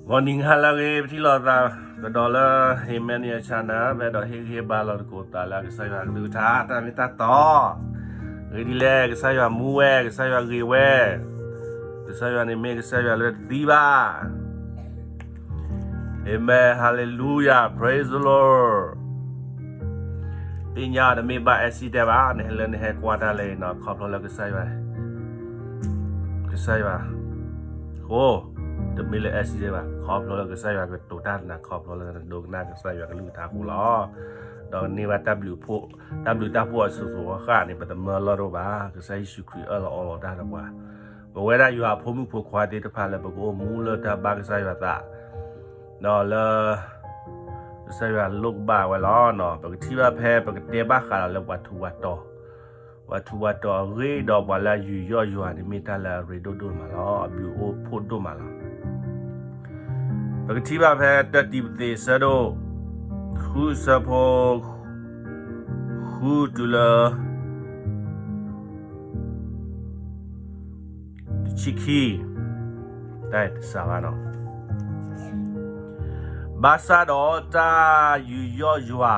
ဂီၤနံၤဟါလၢအဂ့ၤ ပထံၣ်လိာ်သးကဒီးလၢ Emmanuel Channel ဖဲဒီးဟ့ၣ်ဂံၢ်ဟ့ၣ်ဘါလိာ်သကိးသးလၢကစၢ်ယွၤကလုၢ်ကထါ တၢ်မ့ၢ်တၢ်တီ အဂ့ၢ်ဒ်လဲၣ် ကစၢ်ယွၤမူဝဲ ကစၢ်ယွၤဂ့ၤဝဲ ကစၢ်ယွၤန့ၣ်မ့ၢ်ကစၢ်ယွၤလၢတသံဘၣ် Amen, hallelujah, praise the Lord. သ့ၣ်ညါတမ့ၢ်ဘၣ် accident ဘၣ် နဟဲလၢနဟဲကွၢ်တၢ်လၢနီၤ ခီဖျိလၢကစၢ်ယွၤ ကစၢ်ယွၤ ဃိ တမ့ၢ်လၢ accident ဘၣ် ခီဖျိလၢကစၢ်ယွၤကတိၤတၢ်နၤ ခီဖျိလၢနဒိကနၣ်ကစၢ်ယွၤကလုၢ်ကထါအဃိလီၤ. ဒီးကန့ၢ်ဘၣ်တၢ်ဘျုးဖှိၣ် တၢ်ဘျုးတၢ်ဖှိၣ်အစိၤစိၤအဃၣ်န့ၣ် ပတမၢလီၢ်တအိၣ်ဘၣ်. ကစၢ်ယ့ၣ်ၡူးခရံာ်အၢၣ်လီၤအီလီၤတၢ်ဒီးပှၤ ပဝဲဒၣ်ယွၤအဖိမုၣ်ဖိခွါသ့ၣ်တဖၣ်လၢပကအိၣ်မူလၢတၢ်ဘၣ်ကစၢ်ယွၤသး ဒီးလၢ ကစၢ်ယွၤလိၣ်ကဘၣ်ဝဲလီၤ. ပကထံၣ်ဘၣ်ဖဲပကတဲဘၣ်ဃးဒီးလၢပှၤထူးပှၤတီၤ ပှၤထူးပှၤတီၤအဂ့ၢ်ဒီးပှၤလၢအယူးယီၣ်ယွၤန့ၣ်မ့ၢ်တၢ်လၢအရ့ဒိၣ်ဒိၣ်မးလီၤ. အဘျုးအိၣ်ဖှိၣ်ဒိၣ်မးလီၤ. ပကထံၣ်ဘၣ်ဖဲတၢတံၤပသ့းဆၢဒိၣ် ဃုဆၢဖိ ဃုတုၤလၢ တဆံခံ တၢ်တစးဘၣ်နီၤ ဘၣ်ဆၣ်ဒီးတၢ်ယူးယီၣ်ယွၤ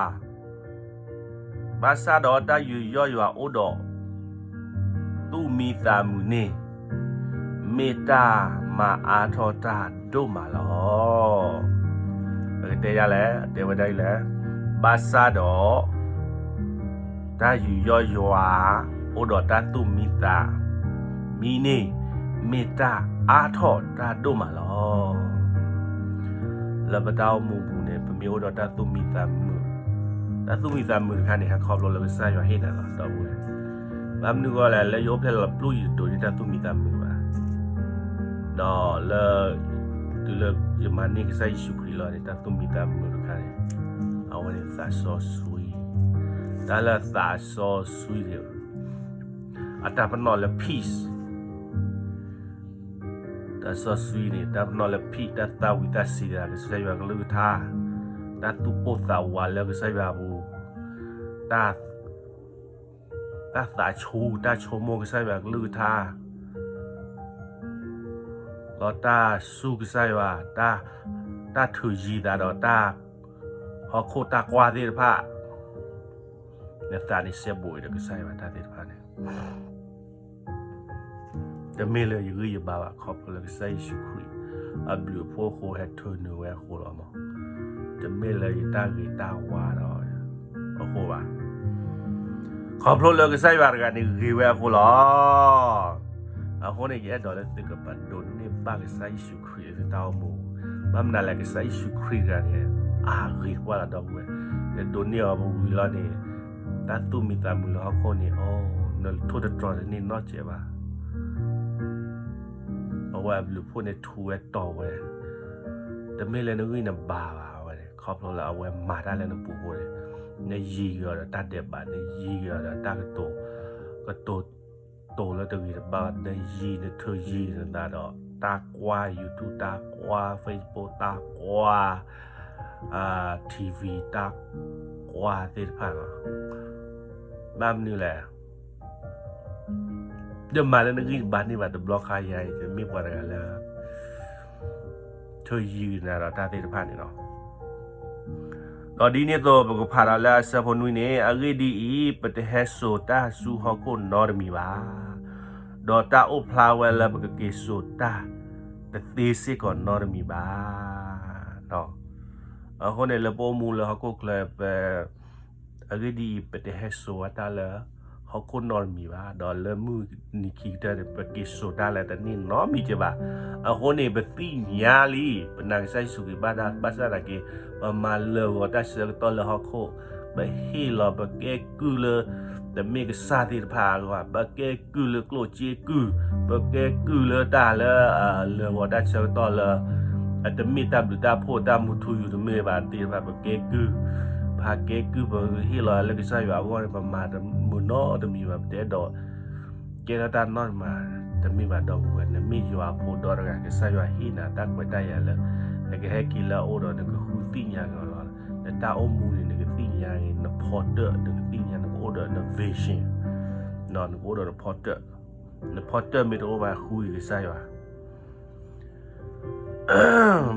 ဘၣ်ဆၣ်ဒီးတၢ်ယူးယီၣ်ယွၤအိၣ်ဒီး သူၣ်မံသးမုာ်န့ၣ် မ့ၢ်တၢ်မၤအါထီၣ်တၢ်ဒိၣ်မးလီၤ. ပကတဲယၤလဲၣ် တဲဝဲဒၣ်အံၤလဲၣ် ဘၣ်ဆၣ်ဒီး တၢ်ယူးယီၣ်ယွၤ အိၣ်ဒီးတၢ်သူၣ်မံသးမံန့ၣ် မ့ၢ်တၢ်အါထီၣ်တၢ်ဒိၣ်မးလီၤ. လၢပတၢ်အိၣ်မူပူၤန့ၣ် ပမ့ၢ်အိၣ်ဒီးတၢ်သူၣ်မံသးမုာ်, တၢ်သူၣ်မံသးမုာ်တခါန့ၣ် ဟဲခီဖျိလၢကစၢ်ယွၤဟ့ၣ်နၤလီၤ ဒီပုၢ်ဝဲၢ်. ဘၣ်မနုၤအဃိလဲၣ် လၢယအိၣ်ဖျဲၣ်လီၤပျိၢ်ယတဒိးန့ၢ်တၢ်သူၣ်မံသးမုာ်ဘၣ်. ဒီးလၢ တုၤလၢယမၤန့ၢ်ကစၢ်ယ့ၣ်ၡူးခရံာ်လီၤန့ၣ် တၢ်သူၣ်မံသးမုာ်တခါန့ၣ် အဝဲန့ၣ်သးစီဆှံ, တၢ်လၢသးစီဆှံန့ၣ် အတၢ်ပနီၣ်လၢ peace, တၢ်စီဆှံန့ၣ် တၢ်ပနီၣ်လၢ peace, တၢ်သၣ်ဝံၤသးစဲၤသးလၢကစၢ်ယွၤကလုၢ်ကထါ, တၢ်သူၣ်ပိၢ်သးဝးလၢကစၢ်ယွၤအပူၤ, တၢ် တၢ်သးဆူၣ် တၢ်ဆိကမိၣ်ကစၢ်ယွၤကလုၢ်ကထါ, ဒီးတၢ်စူၢ်ကစၢ်ယွၤ, တၢ်ထုးယံၤသးဒီးတၢ်ဟီၣ်ခိၣ်တၢ်ကွၢ်သ့ၣ်တဖၣ်, နသးန့ၣ်စဲဘူးဒီးကစၢ်ယွၤတၢ်သ့ၣ်တဖၣ်န့ၣ် တမ့ၢ်လၢယဂံၢ်ယဘါဘၣ် ခီဖျိလၢကစၢ်ယ့ၣ်ၡူးခရံာ် အဘျုးအဖှိၣ်အဃိဟဲထုးနုာ်ဝဲအဃိလီၤမး. တမ့ၢ်လၢယတၢ်ဂ့ၤတၢ်ဝါဒီး အဃိဘၣ်. ခီဖျိလၢကစၢ်ယွၤတဂၤန့ၣ်ဂ့ၤဝဲအဃိလီၤ. အဃိန့ၣ် ယအဲၣ်ဒိးလၢသုကဘၣ်ဒိးန့ၢ်ဘၣ်ကစၢ်ယ့ၣ်ၡူးခရံာ်လၢသုတၢ်အိၣ်မူ, ဘၣ်မနုၤလဲၣ် ကစၢ်ယ့ၣ်ၡူးခရံာ်တဂၤန့ၣ် အဂ့ၤတပှၢ်လီၤ ဒီပုၢ်ဝဲၢ်. နဒိးန့ၢ်အီၤဝံၤလီၤန့ၣ် တၢ်သူၣ်မံသးမုာ်လၢဟီၣ်ခိၣ်န့ၣ် အိ နထိၣ်တတြီၤတန့ၢ်နီတစဲးဘၣ်. အဝဲအဘျုးအဖှိၣ်န့ၣ်ထူဝဲတီၤဝဲ, တမ့ၢ်လၢနဂံၢ်နဘါဘၣ်ဝဲန့ၣ် ခီဖျိလၢအဝဲမၤတၢ်လၢနပူၤအဃိန့ၣ်, နယံၤက့ၤအီၤဒီးတၢ်ဒဲးဘး, နယံၤက့ၤအီၤဒီးတၢ်ကတိၤ, ကတိၤ တိၤလၢတဂ့ၤတဘၣ်, နယံၤ နထုးယံၤနသးဒီး တၢ်ကွၢ် YouTube, တၢ်ကွၢ် Facebook, တၢ်ကွၢ် TV, တၢ်ကွၢ်သ့ၣ်တဖၣ်လီၤ. ဘၣ်မနုၤလဲၣ် ဒီးမၤလၢနဂံၢ်နဘါန့ၢ်ဘၣ်တဘျီခါယၤအံၤ မ့ၢ်ပှၤတဂၤလၢ ထုးယံၤနၤဒီးတၢ်သ့ၣ်တဖၣ်န့ၣ်လီၤ. ဒီးဒ်န့ၣ်အသိး ပကဖးဒီးလၢအဆၢဖိနွံန့ၣ်, အဂ့ၢ်ဒ်အံၤ, ပတဟဲစိာ်တၢ်ဆူဟီၣ်ခိၣ်နီတမံၤဘၣ်, ဒီးတၢ်အိၣ်ဖျါဝဲလၢပကက့ၤစိာ်တၢ်တသ့စ့ၢ်ကီးနီတမံၤဘၣ်. အဃိန့ၣ် လၢပအိၣ်မူလၢဟီၣ်ခိၣ်ချၢ ပ အဂ့ၢ်ဒ်အံၤ, ပတဟဲစိာ်ဝဲတၢ်လၢဟီၣ်ခိၣ်နီတမံၤဘၣ်, ဒီးလၢမုၢ်နံၤခံကတၢၢ်န့ၣ် ပက့ၤစိာ်တၢ်လၢတန့ၢ်နီတမံၤကဲဘၣ်. အဃိန့ၣ် ပသ့ၣ်ညါလံ, ပနာ်ကစၢ်ယ့ၣ်ၡူးခရံာ်ဘၣ်ဒၣ် ဘၣ်ဆၣ်သနာ်က့ ပမၤလၢာ်ဂီၤတၢ်ဆၢကတီၢ်လၢဟီၣ်ခိၣ်, ပဟ့ၣ်လီၤ ပကဲကုၢ်လၢ တမ့ၢ်ကစၢ်သ့ၣ်တဖၣ်အဂီၢ်, ပကဲကုၢ်လၢကျိၣ်စ့ကုၢ်, ပကဲကုၢ်လၢတၢ်လၢ လၢာ်ဂီၤတၢ်ဆၢကတီၢ်လၢ အတမ့ၢ်တၢ်ဘျုးတၢ်ဖှိၣ်တၢ်မူထူယိာ်တမ့ၢ်ဘၣ်သ့ၣ်တဖၣ် ပကဲကုၢ်, ပကဲကုၢ် ပဟ့ၣ်လီၤလၢကစၢ်ယွၤအဂီၢ်န့ၣ် ပမၤတမုာ်နီတမံၤဘၣ် ပတအဲၣ်ဒိး ကဲထီၣ်တၢ်နီတမံၤတမ့ၢ်ဘၣ် ဒီပုၢ်ဝဲၢ်, နမ့ၢ်ယွၤအဖိဒီတဂၤ ကစၢ်ယွၤဟ့ၣ်နၤတၢ်ခွဲးတၢ်ယာ်လၢ နကဟဲက့ၤလၢအအိၣ်ဒီး နကဃုသ့ၣ်ညါက့ၤအီၤလီၤ. နတၢ်အိၣ်မူန့ၣ် နကသ့ၣ်ညါက့ၤ နဖီတၢၣ် နကသ့ၣ်ညါ နကအိၣ်ဒီးန vision, နကအိၣ်ဒီးနဖီတၢၣ်, နဖီတၢၣ်မ့ၢ်တအိၣ်ဘၣ် ဃုက့ၤကစၢ်ယွၤ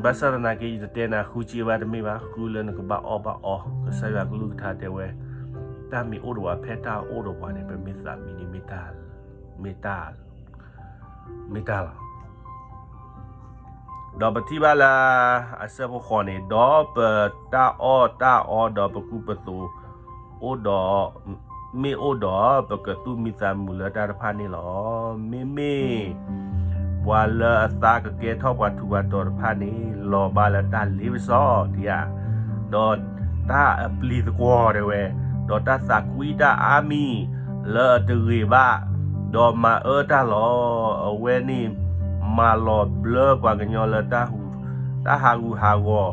ဘၣ်ဆၣ်သနာ်က့ ယတတဲနၤဃုစ့ဘၣ်တမ့ၢ်ဘၣ်, ဃုလၢနကဘၣ်အီၣ်ဘၣ်အီ, ကစၢ်ယွၤကလုၢ်ကထါတဲဝဲ, တၢ်မ့ၢ်အိၣ်ဒီးပှၤ ဖဲတၢ်အိၣ်ဒီးပှၤန့ၣ် ပမ့ၢ်သးမံန့ၣ် မ့ၢ်တၢ်, မ့ၢ်တၢ်လီၤ. ဒီးပထံၣ်ဘၣ်လၢ အဆၢဖိဃိးန့ၣ်, ဒီးပတၢ်အီၣ်တၢ်အီဒီးပကူပသိး အိၣ်ဒီး, မ့ၢ်အိၣ်ဒီး ပကသူၣ်မံသးမုာ်လၢတၢ်တဖၣ်န့ၣ်လီၤ. မ့မ့ၢ် ပှၤလၢအသါကကဲထီၣ်ပှၤထူးပှၤတီၤတဖၣ်န့ၣ် လီၤဘၣ်လၢတၢ်လ့ပစီ ဒ်ဧါ, ဒီးတၢ်အပျံၤသကွီၤတဲဝဲ, ဒီးတၢ်သးကွံတၢ်အါမံၤလၢအတဂ့ၤဘၣ်, ဒီးမၤအၢတၢ်လီၤ. အဝဲန့ၣ်မၤလီၤဘျၢပှၤကညီလၢ တၢ်ဟးဂူာ်ဟးဂီၤ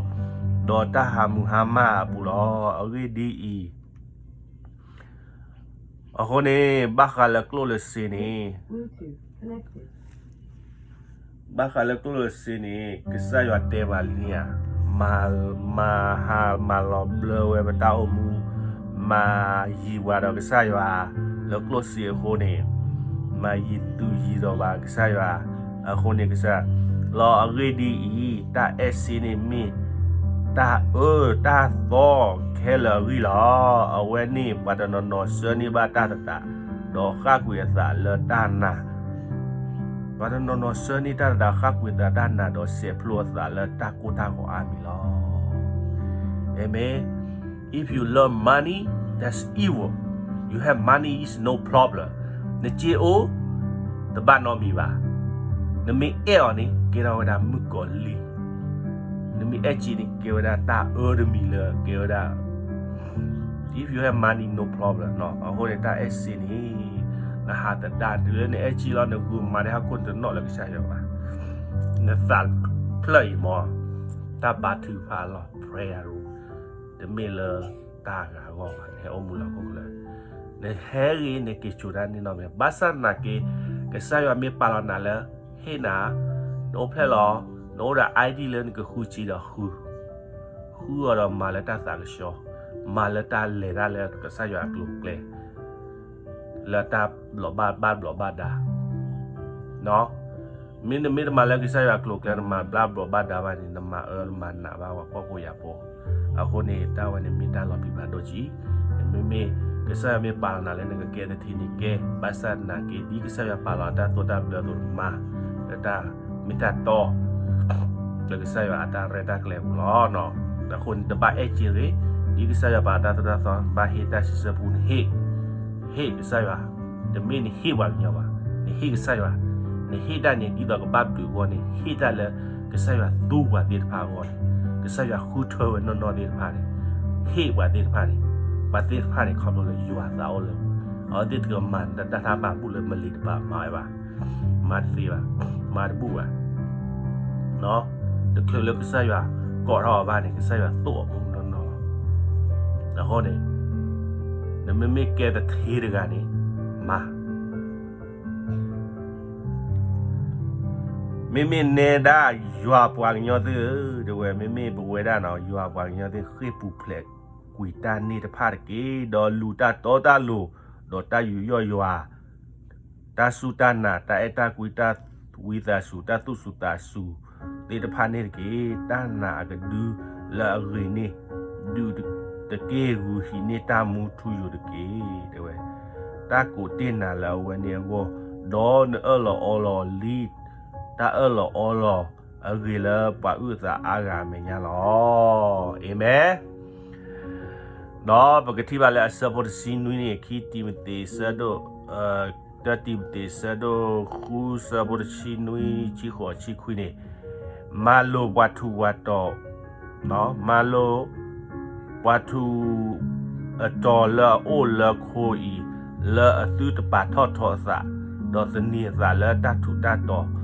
ဒီးတၢ်ဟးမုၢ်ဟါမၢ်အပူၤလီၤ. အဂ့ၢ်ဒ်အံၤ, အဃိန့ၣ် ဘၣ်ဃးလၢကျိၣ်လၢစ့န့ၣ်, ဘၣ်ဃးလၢကျိၣ်လၢစ့န့ၣ် ကစၢ်ယွၤတဲပှၤလံန့ၣ်ဧါ, မၤဟးမၤလီၤဘျၢဝဲပတၢ်အိၣ်မူ, မၤယံၤပှၤဒီးကစၢ်ယွၤလၢကျိၣ်စ့အဃိန့ၣ်, မၤယံၤတုၤယံၤဒီးဘၣ်ကစၢ်ယွၤအဃိန့ၣ် ကစၢ်လီၤ. အဂ့ၢ်ဒ်အံၤ, တၢ်အဲၣ်စ့န့ၣ်မ့ၢ် တၢ်အၢတၢ်သီခဲလၢာ်အဂံၢ်လီၤ. အဝဲန့ၣ် ပှၤတနီၤနီၤဆှၢန့ၢ်ဘၣ်တၢ်သတး ဒီးဃၣ်ကွံာ်အသးလၢတၢ်နာ်, ပှၤတနီၤနီၤဆှၢန့ၢ်တၢ်သတး ဃၣ်ကွံာ်အသးတၢ်နာ် ဒီးစဲးဖျိအသးလၢတၢ်ကိၢ်တၢ်ဂီၤအါမံၤလီၤ. Amen. If you love money, that's evil. You have money is no problem. နစ့အိၣ် တဘၣ်နီတမံၤဘၣ်. နမ့ၢ်အဲၣ်အီၤန့ၣ် ကဲထီၣ်ဝဲဒၣ်မုၣ်ကီၤလံၢ်, နမ့ၢ်အဲၣ်စ့န့ၣ် ကဲဝဲဒၣ်တၢ်အၢတမံၤလၢကဲဝဲဒၣ် If you have money, no problem. အဃိန့ၣ် တၢ်အဲၣ်စ့န့ၣ် နဟးသဒၣ်တုၤလၢနအဲၣ်စ့လီၤ နဂုာ်မၤတၢ်ဟီၣ်ခိၣ်န့ၣ် တနီၣ်လၢကစၢ်ယွၤဘၣ်. နသးဖျၢၣ်အံၤမ့ၢ် တၢ်ဘါထုကဖၣ်လီၤ prayer room, တမ့ၢ်လၢတၢ်ဂၤအဂီၢ်ဘၣ်. နဟဲအိၣ်မူလၢဟီၣ်ခိၣ်ချၢ, နဟဲဂ့ၤ နက့ၤစိာ်တၢ်န့ၣ်နီတမံၤ. ဘၣ်ဆၣ်သနာ်က့ ကစၢ်ယွၤမ့ၢ်ပာ်လီၤနၤလၢ ဟ့ၣ်နၤ, နအိၣ်ဖျဲၣ်လီၤ, နအိၣ်ဒီး idea လၢနကဃုစ့ဒီးဃု ဃုအီၤဒီးမၤလၢတၢ်သးကဆှီ, မၤလၢတၢ်လဲၤတၢ်လၢကစၢ်ယွၤအကျိၤအကျဲ, လၢတၢ်ဘျီးဘၣ်ဘၣ်ဘျီးဘၣ်ဒါ. မ့ၢ်နမ့ၢ်တမၤလၢကစၢ်ယွၤအကျိၤအကျဲ နမၤဘျါဘျီးဘၣ်ဒါဘၣ်န့ၣ် နမၤအၢနမၤနးဘၣ်ပှၤဖှီၣ်ဖိယာ်ဖိ. အဃိန့ၣ် တၢ်ဝဲန့ၣ်မ့ၢ်တၢ်လီၤပျံၤဖးဒိၣ်ကံ, မ့မ့ၢ်ကစၢ်ယွၤမ့ၢ်ပာ်လီၤနၤလၢနကကဲသထ့န့ၣ်ကဲ, ဘၣ်ဆၣ်သနာ်က့ ဒ်ကစၢ်ယွၤပာ်လီၤတၢ်သိၣ်တၢ်ဘျၢအသိးမၤ, လၢတၢ်မ့ၢ်တၢ်တီ လၢကစၢ်ယွၤအတၢ်ရဲၣ်တၢ်ကျဲၤအပူၤလီၤ. အဃိန့ၣ် တဘၣ်အဲၣ်စ့ရ့ၣ်, ဒ်ကစၢ်ယွၤပာ်တၢ်သိၣ်တၢ်သီ ဘၣ်ဟ့ၣ်တၢ်စံးဆၢပူၤန့ၣ် ဟ့ၣ်, ဟ့ၣ်ကစၢ်ယွၤ, တမ့ၢ်နဟ့ၣ်ပှၤကညီဘၣ်, နဟ့ၣ်ကစၢ်ယွၤ, နဟ့ၣ်တၢ်န့ၣ် ဒ်သိးကဘၣ်ဘျုးအဂီၢ်န့ၣ် ဟ့ၣ်တၢ်လၢကစၢ်ယွၤသူပှၤသ့ၣ်တဖၣ်အဂီၢ်န့ၣ်, ကစၢ်ယွၤဃုထၢဝဲနီၢ်နီၢ်သ့ၣ်တဖၣ်န့ၣ်, ဟ့ၣ်ပှၤသ့ၣ်တဖၣ်န့ၣ်, ပှၤသ့ၣ်တဖၣ်န့ၣ် ခီဖျိလၢယွၤသးအိၣ်လၢ အဝဲသ့ၣ်တကမၤတၢ်တၢ်တၢ်ဘၣ်ဘူၣ်လၢမလ့ၤတပၤမၤဝဲဘၣ်, မၤတသ့ဘၣ်, မၤတဘူၣ်ဘၣ်. တချုးလၢကစၢ်ယွၤကိးထီၣ်အီၤဘၣ်န့ၣ် ကစၢ်ယွၤသိၣ်အီၤမူနီၢ်နီၢ်လီၤ. အဃိန့ၣ် နမ့မ့ၢ်ကဲသထ့တဂၤန့ၣ် မၤ မ့မ့ၢ်နဲဒၣ်ယွၤပှၤကညီသ့ၣ်ဧၢ, တဲဝဲ မ့မ့ၢ်ပဝဲဒၣ်နီၤ ယွၤပှၤကညီသ့ၣ် ဃ့ၢ်ပူၤဖျဲးကွံာ်တၢ်န့ၣ်တဖၣ်တက့ၢ်. ဒီးလူၤတၢ်တီတၢ်လိၤ, ဒီးတၢ်ယူးယီၣ်ယွၤ, တၢ်စူၢ်တၢ်နာ်, တၢ်အဲၣ်တၢ်ကွံ, တၢ်ဝံသးစူၤ, တၢ်သူၣ်စူၤသးစူၤသ့ၣ်တဖၣ်န့ၣ်တက့ၢ်. တၢ်နာ်အကဒုလၢအဂ့ၤန့ၣ် ဒုးတက့ၢ်ဂုာ်ဟံးန့ၢ်တၢ်မူထူယိာ်တက့ၢ်, တဲဝဲ. တၢ်ကိးတ့ၢ်နၤလၢအဝဲန့ၣ်အဂီၢ်, ဒီးနအၢၣ်လီၤအီလီၤလံ တၢ်အၢၣ်လီၤအီလီၤအဂ့ၤလၢပှၤအုၣ်အသးအါဂၤအမဲာ်ညါလီၤ. အၤမ့ၣ်. ဒီးပကထံၣ်ဘၣ်လၢအဆၢဖိတဆံနွံန့ၣ် ခံတံၤမသ့းဆၢဒိၣ်, တၢတံၤမသ့းဆၢဒိၣ်ဃုဆၢဖိတဆံနွံ ဆံဃိး ဆံခွံန့ၣ်, မၤလိာ်ပှၤထူးပှၤတီၤ မၤလိာ် ပှၤထူးအတီၤလၢအအိၣ်လၢခိအံၤ, လၢအသုတပာ်ထီၣ်ထီအသး, ဒီးသန့ၤအသးလၢတၢ်ထူးတၢ်တီၤ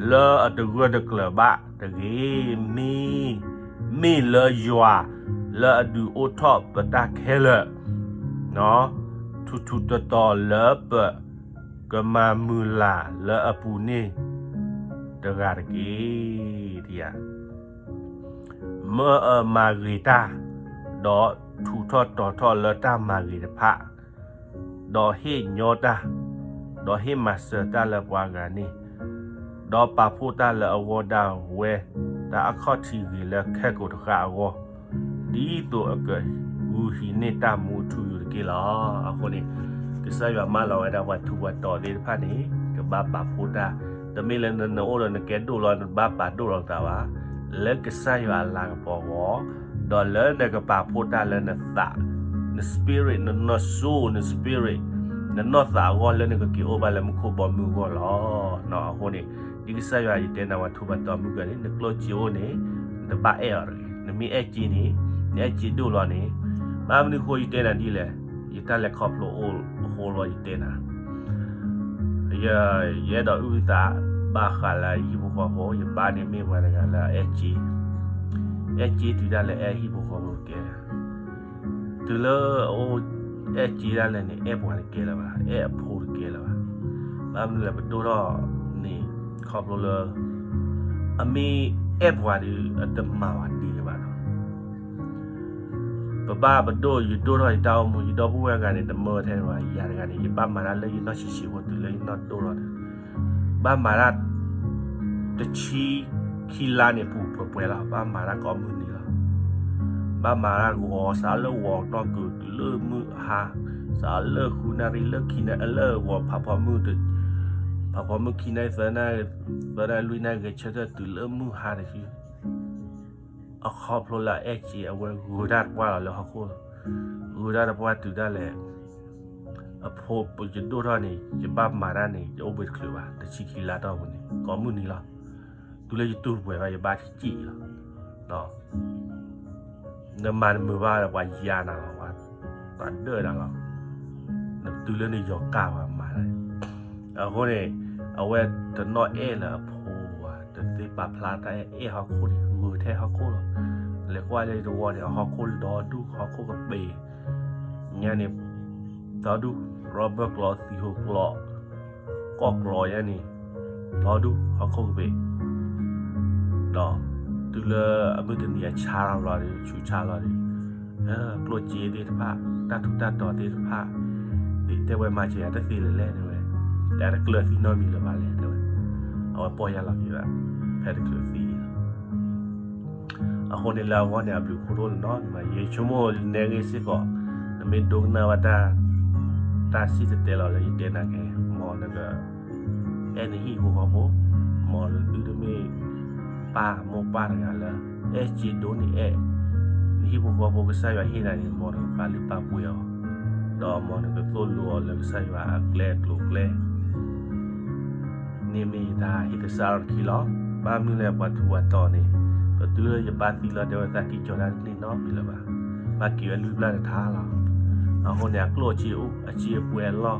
လၢအတဂၢၢ်တကျၢၤဘၣ်တဂ့ၤ. မ့ၢ်, မ့ၢ်လၢယွၤလၢအဒုးအိၣ်ထီၣ်ပတၢ်ခဲလၢာ် ထူးထူးတီၤတီၤလၢပကမၤမုာ်လၤလၢအပူၤန့ၣ်တဂၤတက့ၢ်. မၢအမၤဂ့ၤတၢ်, ဒီးထူးထီၣ်တီၤထီၣ်လၢတၢ်မၤဂ့ၤတဖၣ်, ဒီးဟ့ၣ်ညီတၢ်, ဒီးဟ့ၣ်မၤစၢၤတၢ်လၢပှၤဂၤန့ၣ်, ဒီးပာ်ဖှိၣ်တၢ်လၢအဂီၢ်ဒၣ်ဝဲတ တၢ်အခီၣ်ထံးဂ့ၤလၢခဲကိာ်တဃာ်အဂီၢ်, ဒ်သိးအကဂုာ်ဟံးန့ၢ်တၢ်မူအထူအယိာ်တက့ၢ်လီၤ. အဃိန့ၣ် ကစၢ်ယွၤမၢလီၤဝဲဒၣ်ပှၤထူးပှၤတီၤသ့ၣ်တဖၣ်န့ၣ် ကဘၣ်ပာ်ဖှိၣ်တၢ်, တမ့ၢ်လၢနအိၣ်ဒီးနကဲဒိၣ်လီၤ နဘၣ်ပာ်ဒိၣ်လီၤသးဘၣ်, လၢကစၢ်ယွၤအလၤကပီၤအဂီၢ်, ဒီးလၢနကပာ်ဖှိၣ်တၢ်လၢနသး, န spirit, နနီၢ် soul, န spirit, နနီၢ်သးအဂီၢ်လၢနကက့ၤအိၣ်ဘၣ်လၢမူခိၣ်ဘီမုၢ်အဂီၢ်လီၤ. အဃိန့ၣ် ဒ်ကစၢ်ယွၤယတဲနၤပှၤထူးပှၤတီၤမုၢ်ကၢန့ၣ် နကျိၣ်စ့အိၣ်န့ၣ် နတဘၣ်အဲၣ်အီၤတဂ့ၤ. နမ့ၢ်အဲၣ်စ့န့ၣ် နအဲၣ်စ့ဒိၣ်လီၤန့ၣ်, ဘၣ်မနုၤဃိယတဲနၤဒ်လဲၣ်, ယတၢ်လဲၤခီဖျိအိၣ်အဃိလီၤယတဲနၤ ယအဲၣ်ဒိးအုၣ်သးဘၣ်ဃးလၢယဟံၣ်ဖိဃီဖိ, ယပၢ်န့ၣ်မ့ၢ်ပှၤတဂၤလၢအအဲၣ်စ့, အဲၣ်စ့တုၤဒၣ်လဲာ်အဲၣ်ဟံၣ်ဖိဃီဖိကဲ, တုၤလၢအအိၣ်အဲၣ်စ့ဒၣ်လဲာ်န့ၣ် အဲၣ်ပှၤတကဲလၢၤဘၣ်, အဲၣ်အဖိတကဲလၢၤဘၣ်. ဘၣ်မနုၤလဲၣ် ပဒိၣ်ထီၣ်န့ၣ် ခီဖျိလၢ အမ့ၢ်အဲၣ်ပှၤဒီး အတမၤဝဲဒ်န့ၣ်ဘၣ်နီၤ ပဘၣ်ပဒိၣ် ယဒိၣ်ထီၣ်ယတၢ်အိၣ်မူ ယဒီပုၢ်ဝဲၢ်ဂၤန့ၣ် တမၢထဲဘၣ်, ယၤတဂၤန့ၣ် ယဘၣ်မၤတၢ်လၢယနီၢ်ဆံးဆံးဖိ တုၤလၢယနီၢ်ဒိၣ်ထီၣ်ဒီး ဘၣ်မၤတၢ် တဆံခံလါန့ၣ် ပူၤပှဲၤပှဲၤလီၤ, ဘၣ်မၤတၢ်ကိးမုၢ်နံၤလီၤ. ဘၣ်မၤတၢ်ဂီၤ စးလၢဂီၤနီၢ်ကုၤ တုၤလၢမုၢ်ဟါ, စးလၢဃုနၣ်ရံၣ် လၢခံနၣ် လၢဂီၤဖးဖီမုၢ် ဖးဖီမုၢ်ခံနၣ်ရံၣ် သၢနၣ်ရံၣ် သၢနၣ်ရံၣ်လွံၢ်နၣ်ရံၣ် ဂဲၤဆၢထၢၣ်တုၤလၢမုၢ်ဟါတဆံ အခီဖျိလၢအအဲၣ်စ့ အဝဲဂုၤတၢ်တပှၢ်လီၤလၢဟီၣ်ခိၣ်, ဂုၤတၢ်တပှၢ်တုၤဒၣ်လဲာ် အဖိယဒိၣ်ထီၣ်န့ၣ် ယဘၣ်မၤတၢ်န့ၣ် ယအိၣ်ဘှံးတချုးဘၣ်, တဆံခံလါတီၢ်ပူၤန့ၣ် ကိးမုၢ်နံၤလီၤ. တုၤလၢယတူၢ်ပှဲၤဘၣ် ယဘၣ်စံၣ်လီၤ. နမၤတမုာ်ဘၣ်ဒီး ပှၤယၤနၤလီၤ, ပှၤဒၢနၤလီၤ. နတုၤလၢနယီၤကၢ်ပှၤမၤတၢ်န့ၣ် အဃိန့ၣ် အဝဲတနီၣ်အဲၣ်လၢအဖိဘၣ်, တသ့ပာ်ဖျါတၢ်အဲၣ် အဲၣ်ဟီၣ်ခိၣ်န့ၣ် ဂုၤထဲဟီၣ်ခိၣ်လီၤ. လဲၤကွၢ်လၢယတဝီန့ၣ် အဟီၣ်ခိၣ်ဒီဒူၣ် ဟီၣ်ခိၣ်ကပ့ၤ ညါန့ၣ် ဒီဒူၣ် rubber ကျိး သံၣ်ဟူးကျိး ကီၢ်ကျိးညါန့ၣ် ဒီဒူၣ် ဟီၣ်ခိၣ်ကပ့ၤ ဒီးတုၤလၢအမုၢ်တနံၤအဆါလီၤဒီး ဆူးဆါလီၤဒီး ကျိၣ်စ့သ့ၣ်တဖၣ် တၢ်ထူးတၢ်တီၤသ့ၣ်တဖၣ် တဲဝဲမၤစၢၤယၤတသ့လၢၤလဲၣ် တဲဝဲ, တၢ်တကျၢၤသံနီတမံၤလၢၤဘၣ်လဲၣ် တဲဝဲ, အဝဲပီၢ်ယၢ်လီၤက့ၤဘၣ် ဖဲတကျၢၤသံန့ၣ် အဃိန့ၣ်လၢအဂီၢ်န့ၣ် အဘျုးဖှိၣ်ဒိၣ်န့ၣ်နီၤ, ယဆိကမိၣ်နဲဂ့ၤစ့ၢ်ကီး နမ့ၢ်ဒိကနၣ်ဘၣ်တၢ် တၢ်စံၣ်တဲၤတဲလီၤလၢယတဲနၤခဲ မ်နက အဲၣ်နဟံၣ်ဖိဃီဖိ, မ်နသုတမ့ၢ်ပၢ်မိၢ်ပၢ်တဂၤလၢ အဲၣ်စ့ဒိၣ်န့ၣ်အဲၣ် နဟံၣ်ဖိဃီဖိ ကစၢ်ယွၤဟ့ၣ်နၤန့ၣ် မ်နကပာ်လုၢ်ပာ်ပှ့ၤအီၤ, ဒီးမ်နကသိၣ်လိအီၤလၢကစၢ်ယွၤအကျဲအကျိၤအကျဲ န့ၣ်မ့ၢ်ယတၢ်ဟ့ၣ်သဆၣ်ထီၣ်တခါလီၤ. ဘၣ်မနုၤလဲၣ်ပှၤထူးပှၤတီၤန့ၣ် ပတုၤလၢယပၢ်သံလီၤ တဲဝဲသးကံၢ်ကီၤတၢ်တန့ၢ်နီတမံၤလၢၤဘၣ်, ဘၣ်က့ၤဝဲလွံၢ်ဘျၣ်တထါလီၤ. အဃိန့ၣ် အကျိၣ်အစ့အိၣ် အစ့အပှဲၤအလီၢ်,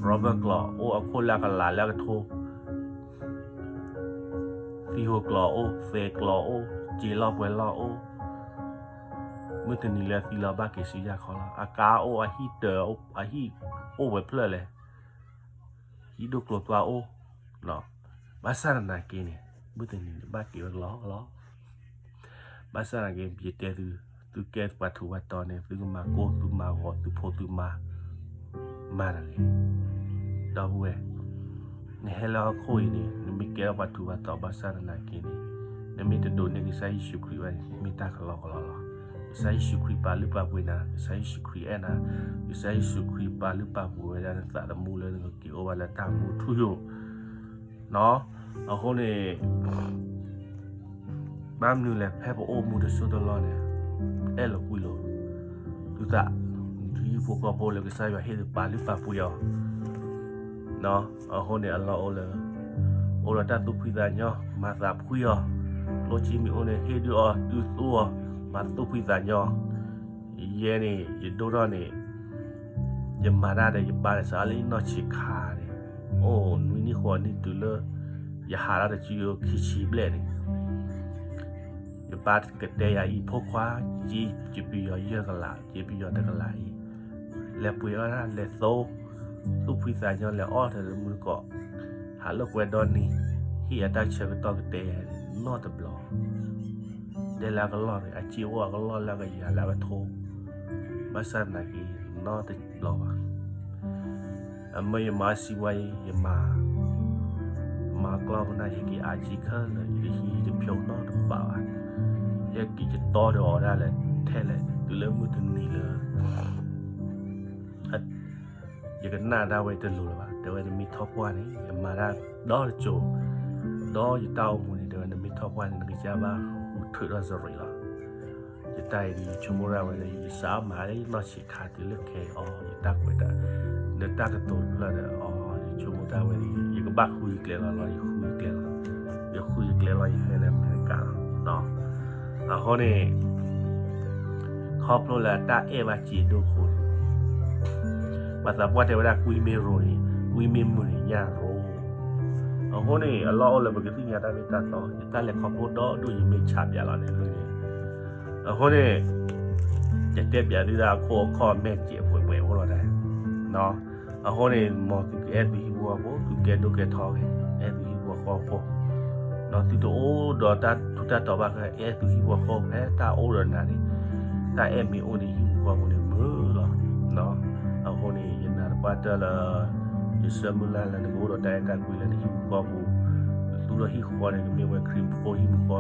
rubber ကျိးအိၣ်အခိၣ်လၢအကလးလၢအကထိ သံၣ်ဟူးကျိးအိၣ် သဲးကျိးအိၣ် စ့လီၢ်ပှဲၤလီၢ်အိၣ်, မုၢ်တနံၤလၢအသံလီၤဘၣ်က့ၤဆူယၢ်ခီလီၤ. အကါအိၣ် အဟံၣ်တၢၤ အဟံၣ်အိၣ်ဝဲဖျၢၣ်လဲၣ်, ဟံၣ်ဒိၣ်ကျိၤသွါအိၣ်, ဘၣ်ဆၣ်သနာ်က့န့ၣ် မုၢ်တနံၤန့ၣ်ဘၣ်က့ၤဝဲကလီကလီ ဘၣ်ဆၣ်သနာ်က့ ယတဲသု, သုကဲပှၤထူးပှၤတီၤန့ၣ် သုကမၤကိၢ်သုမၤဂီၤ သုဖိသုမါ မၤတဂ့ၤ. ဒီပုၢ်ဝဲၢ်, နဟဲလၢဟီၣ်ခိၣ်အံၤန့ၣ် နမ့ၢ်ကဲထီၣ်ပှၤထူးပှၤတီၤဘၣ်ဆၣ်သနာ်က့န့ၣ် နမ့ၢ်တဒိးန့ၢ်ကစၢ်ယ့ၣ်ၡူးခရံာ်ဘၣ်န့ၣ် မ့ၢ်တၢ်ကလီကလီလီၤ. ကစၢ်ယ့ၣ်ၡူးခရံာ်ပာ်လုၢ်ပာ်ပှ့ၤနၤ, ကစၢ်ယ့ၣ်ၡူးခရံာ်အဲၣ်နၤ, ကစၢ်ယ့ၣ်ၡူးခရံာ်ပာ်လုၢ်ပာ်ပှ့ၤဝဲဒၣ်နသးသမူလၢနကက့ၤအိၣ်ဘၣ်လၢတၢ်မူထူယိာ် အဃိန့ၣ် ဘၣ်မနုၤလဲၣ် ဖဲပအိၣ်မူတစိၢ်တလီၢ်န့ၣ် အဲၣ်လိာ်ကွံလိာ် သုသး, ဟံၣ်ဖိဃီဖိလၢကစၢ်ယွၤဟ့ၣ်သုပာ်လုၢ်ပာ်ပှ့ၤအီၤ, အဃိန့ၣ် အလီၢ်အိၣ်လၢ အိၣ်ဒီးတၢ်သူၣ်ဖှံသးညီ မၤသးဖှံအီၤ, ကျိၣ်စ့မ့ၢ်အိၣ်န့ၣ် ဟ့ၣ်ဒုးအီၤ ဒုးသူအီၤ မၤသူၣ်ဖှံသးညီ ယဲန့ၣ် ယဒိၣ်ထီၣ်န့ၣ် ယမၤတၢ်ဒီးယပၢ်န့ၣ် စးလၢယနီၢ်ဆံးခါန့ၣ်, အိၣ်နွံနံၣ်ဃိးနံၣ်တုၤလၢ ယဟးထီၣ်တဆံခံဆံဘျဲၣ်န့ၣ်, ယပၢ်ကတဲယၤအံၤ ဖိခွါ, စ့ယပယီၤယဲၢ်ကလး စ့ပယီၤတကလးအံၤ, လဲၤပှ့ၤအီၣ်တၢ် လဲၤသိ, သူၣ်ဖှံသးညီ လဲၤအီၣ်တမုၢ်တကိး, ဟးလိာ်ကွဲဒီနံၤ, ဟ့ၣ်ယၤတၢ်ဆၢကတီၢ်ကတဲယၤန့ၣ် နီတဘျီ တဲလၢအကလီၢ်န့ၣ် အစ့အိၣ်အကလီၢ်လၢအကယၤလၢအကထိ, ဘၣ်ဆၣ်သနာ်က့ နီတဘျီဘၣ်. အမ့ၢ်ယမၤစံးဝဲအံၤ ယမၤ, မၤကျီၢ်ပနၢ် ယက့ၤအါကံခဲလၢာ် ယကဟံးယကဖျိ နီတဘျီဘၣ်. ယက့ၤကတီဒီးအီၤဒၣ်လဲာ်ထဲလဲၣ် တုၤလၢမုၢ်တနံၤလၢ ယကနၣ်ဒၣ်ဝဲတလိၤလၢၤဘၣ်. တဲဝဲ နမ့ၢ်ထီၣ်ပှၢ်န့ၣ် ယမၤတၢ်ဒီတစိၤ, ဒီးယတၢ်အိၣ်မူန့ၣ် တဲဝဲ နမ့ၢ်ထီၣ်ပှၢ်န့ၣ် နကစၢ်ဘၣ်ဃုထၢထီၣ်စရံးလီၤ. ယတၢ်အံၤန့ၣ် ယဆိကမိၣ်ဒၣ်ဝဲလၢ ယကစးမၤလၢယနီၢ်ဆံးခါတုၤလၢခဲအံၤအီၤ ယတၢ်ကွဲးတၢ် လၢတၢ်ကတိၤတဖျၢၣ်ဒီးအီၤ ယဆိကမိၣ်ဒၣ်ဝဲလၢ ယကဘၣ်ဃုယကျဲလီၤလီၤ ယဃုယကျဲလီၤ, ယဃုယကျဲလီၤ ယဟဲလၢအမဲရကၤလီၤ. အဃိန့ၣ် ခီဖျိလၢတၢ်အဲၣ်ဘၣ်စ့ဒိၣ်အဃိန့ၣ် ပှၤသးပှၢ်တဲဝဲဒၣ် ကွံမ့ၢ်ရိၤန့ၣ် ကွံမ့ၢ်မုာ်န့ၣ် ညၣ်ရိၤ. အဃိန့ၣ် အလီၢ်အိၣ်လၢပကသ့ၣ်ညါတၢ်မ့ၢ်တၢ်တီ, ယတၢ်လဲၤခီဖျိဒီဒူၣ် ယမ့ၢ်ဆးပၠးလီၤန့ၣ်န့ၣ်. အဃိန့ၣ် ယတဲပၠးသုဒၣ် အခိၣ်အခီၣ်မဲာ်စဲးပှဲၤပှဲၤအိၣ်လီၤဒၣ်. အဃိန့ၣ် မ်သုကအဲၣ်သုဟံၣ်ဖိဃီဖိ, သုကဲဒိၣ်ကဲထီဂ့ၤ, အဲၣ်သုဟံၣ်ဖိဃီဖိ, ဒီးသုတအိၣ်ဒီးတၢ်ထူးတၢ်တီၤဘၣ်ဃး အဲၣ်သုဟံၣ်ဖိဃီဖိ ဖဲတၢ်အိၣ်ဒီးနၤန့ၣ်, တၢ်အဲၣ်မ့ၢ်အိၣ်န့ၣ် ဟံၣ်ဖိဃီဖိန့ၣ်မုာ်လီၤ. အဃိန့ၣ် ယနာ်သပှၢ်တၢၢ်လၢ ယဆၢမုၢ်လၢ်လၢနကအိၣ်ဒီးတၢ်အဲၣ်တၢ်ကွံလၢနဟံၣ်ဖိဃီဖိ, နသူဒီးဟံၣ်ဃီန့ၣ် ကမ့ၢ်ဝဲခရံာ်ဖိဟံၣ်ဖိဃီဖိ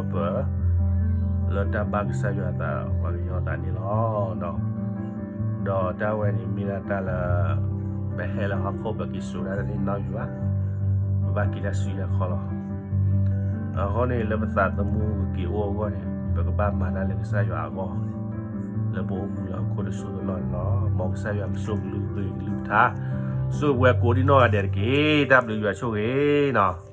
လၢတၢ်ဘၣ်ကစၢ်ယွၤအသး ပှၤကညီအသးန့ၣ်လီၤ. ဒီးတၢ်ဝဲန့ၣ်မ့ၢ်ဒၣ်တၢ်လၢ ပဟဲလၢဟီၣ်ခိၣ် ပက့ၤစိာ်ဒၣ်တၢ်န့ၣ်နီတမံၤဘၣ်, ပဘၣ်က့ၤတၢ်ဆူညါခီလီၤ. အဃိန့ၣ် လၢပသးသမူကက့ၤအိၣ်အဂီၢ်န့ၣ် ပကဘၣ်မၤတၢ်လၢကစၢ်ယွၤအဂီၢ်, လၢပအိၣ်မူလၢဟီၣ်ခိၣ်တစိၢ်တလီၢ်န့ၣ်လီၤ. မ်ကစၢ်ယွၤကဆိၣ်ဂ့ၤကလုၢ်ကထါ, ဆိၣ်ဂ့ၤပှၤကိးဒံနီၢ်ဂၤဒဲးတက့ၢ်. တၢ်ဘျုးယွၤဆိၣ်ဂ့ၤနီၤ.